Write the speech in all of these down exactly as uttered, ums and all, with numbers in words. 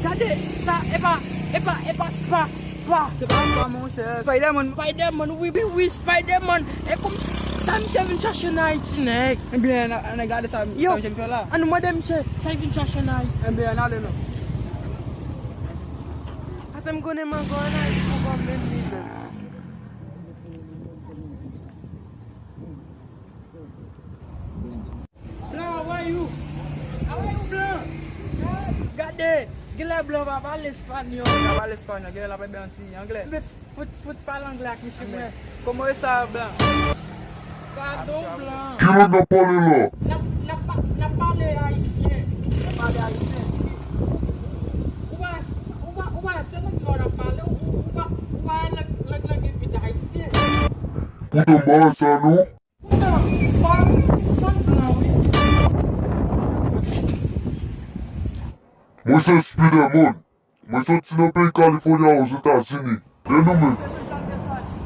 Gade, sa, e pa, e pa, e pa spa, spa. Se pa spa, monchè. Spider-Man. Spider-Man, wi, wi, wi, Spider-Man. E kòm sa misye vin chache nan Ayiti, nèg. Ebyen, ann, ann gade sa, sa misye vin fè la. Ann mande misye, sa l vin chache nan Ayiti. Ebyen, ann ale non. Paske m konnen mango an Ayiti poko menm li menm. Blan, how are you? How are you, Blan? Gade, genlè Blan pa pale espanyòl. Pa pale espanyòl, genlè l ap pale yon ti anglè. Men fouti, fouti pale anglè ak misye mwen. Como está, Blan? Gadon Blan. Ki lang n ap pale la? N ap, n ap pa-, n ap pale ayisyen. N ap pale ayisyen. Ou pa, ou pa, ou pa, se lang nan w ap pale, ou, ou pa, ou pa lang, lang nan gen pita ayisyen. Poutan m pa wè sa non. Poutan, pa sanble wi. Mwen se Spider-Man. Mwen soti nan peyi California, Ozetazini. E nou menm?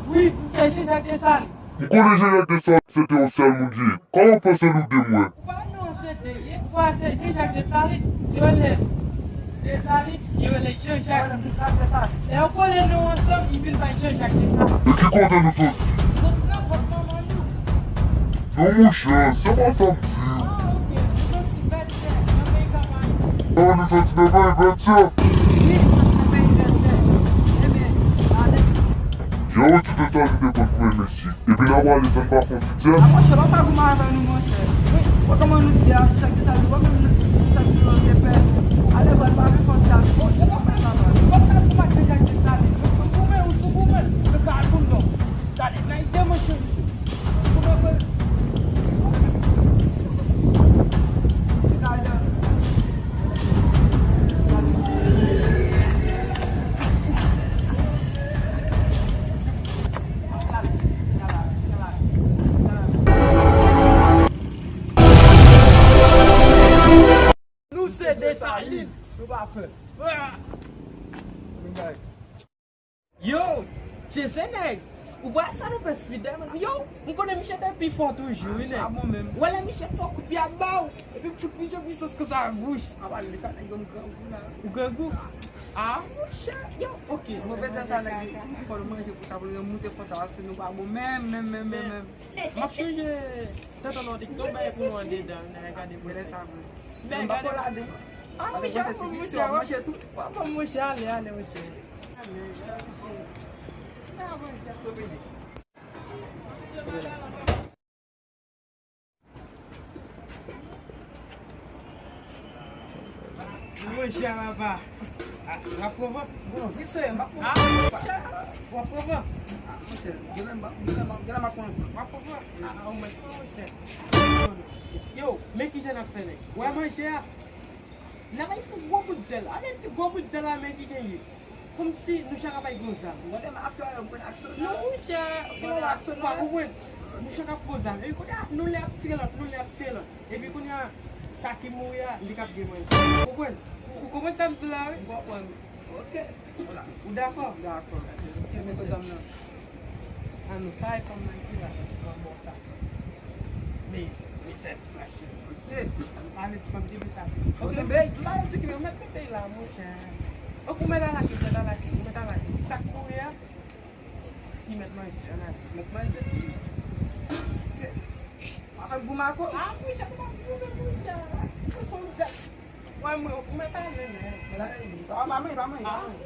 Wi, m se Jean Jacques Dessalines. M konnen Jean Jacques Dessalines se te yon sèl moun li ye. Kòman w fè se nou de m wè? Ou pa non se de ye, ou pa se Jean Jacques Dessalines, yo rele Dessalines, yo rele Jean Jacques. Lè yo kole non ansanm, li vin bay Jean Jacques Dessalines. E ki kote nou soti? Soti nan vant manman nou. Non, monchè, se pa sa m di w. Ah, ok. Nou soti Vètyè, nan peyi Kapayis. Ah, nou soti nan peyi Vètyè? Wi, nou soti nan peyi Vètyè. Ebyen, ale. Yo, ti Dessalines te konn pwen mesye. Epi n a prale san n pa fè yon ti dyèt. A, monchè, pa pa goumen avè nou, monchè. Wi, wè kòman nou di a, chak Dessalines, wè menm nou, chak nou an gen pè. Ale, pral pa vin fè yon ti dyèt. Bon, yo pa fè sa, papa. Yo pa fè sa, papa. Yo sou goumen, yo sou goumen. Yo ka al pou nou. Gade, nan ide, monchè. Nou se Desalin. Nou pa fè. Yo, tcheze nèg. Ou pa sa nou fè Spiderman. Yo, m konnen misye te pi fò toujou, wi, nèg. Ou wè lè misye fò kout pye a ba w, epi m fout misye pisans konsa ak bouch. A pa de sa, nèg yo, m grangou la. Ou grangou? A, monchè, yo, ok. Mwen bezwen sa, nèg yo, fò nou manje pou sa, pou nou moute fò sa, paske nou pa bon menm, menm, menm, menm, menm. M ap chanje tenten nan TikTok, bay pou nou andedan, nèg, gade pou sa. Men gade. A, monchè, monchè, monchè, ale, ale, monchè. Monchè, papa. W ap pran van? Bon, vit sou m ap pran van. W ap pran van? Monchè, genlè m ap pran van. W ap pran van? A, ou mèt pran, monchè. Yo, men kijan n ap fè, nèg. Wè manje a. N a bay fè gwo bout zèl. Ann di gwo bout zèl la, men ki genyen. Kòmsi nou chak ap bay gwo zam. Ou konnen mafya yo, m konnen aksyon. Non, monchè, ou pa konprann. Nou chak ap gwo zam. Epi kounye a, nou lè ap tire lòt, nou lè ap tire lòt. Epi kounye a, sa ki mouri a, li k ap gen manje. Ou konprann? Ou konprann sa m di la, wi? M konprann. Ok. Ou dakò? Dakò. Ok, mete zam nan. An nou sa e fanm nan ki la, nan bò sa. Men, men sèvis la, cheri. Ok. Ann pale ti fanm ki sa. Ok, bay. M pa di ki mèt mete la, monchè. Ok, ou mèt alake, ou mèt alake, ou mèt alake. Sa k mouri a, li mèt manje, ann ale. Mèt manje? Ok. Pa fè m goumen ak ou? A, monchè, pa fè m goumen, monchè. Ou son djab. Wè, mwen, ou mèt ale, men. Mèt ale. Pa, pa manje, pa manje, pa manje.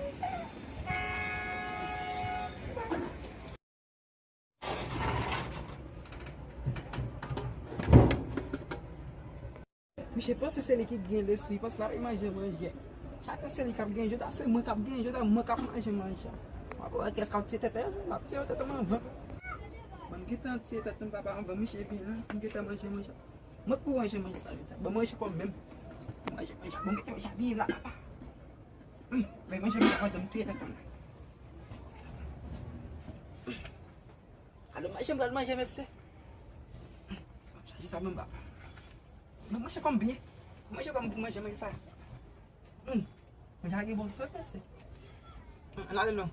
Misye panse se li ki gen lespri, panse l ap manje manje. Chak fwa se li k ap gen jodi a, se mwen k ap gen jodi a, mwen k ap manje manje. W ap wè kès k ap tiye tèt, l ap tiye tèt mwen anvan. Mwen m gentan tiye tèt mwen papa anvan misye vini la, m gentan manje manje. Mwen k pou manje manje sa jodi a. Ban manje kò m menm. Manje manje, bon mete manje a byen la papa. Hum, men manje manje pandan m tiye tèt mwen. Gade manje m pral manje, mesye. M ap chaje sa menm papa. Bon, manje kò m byen. Manje kò m pou manje, manje sa. Hum. Manje a gen bon sòs, mesye. Hum, ann ale non.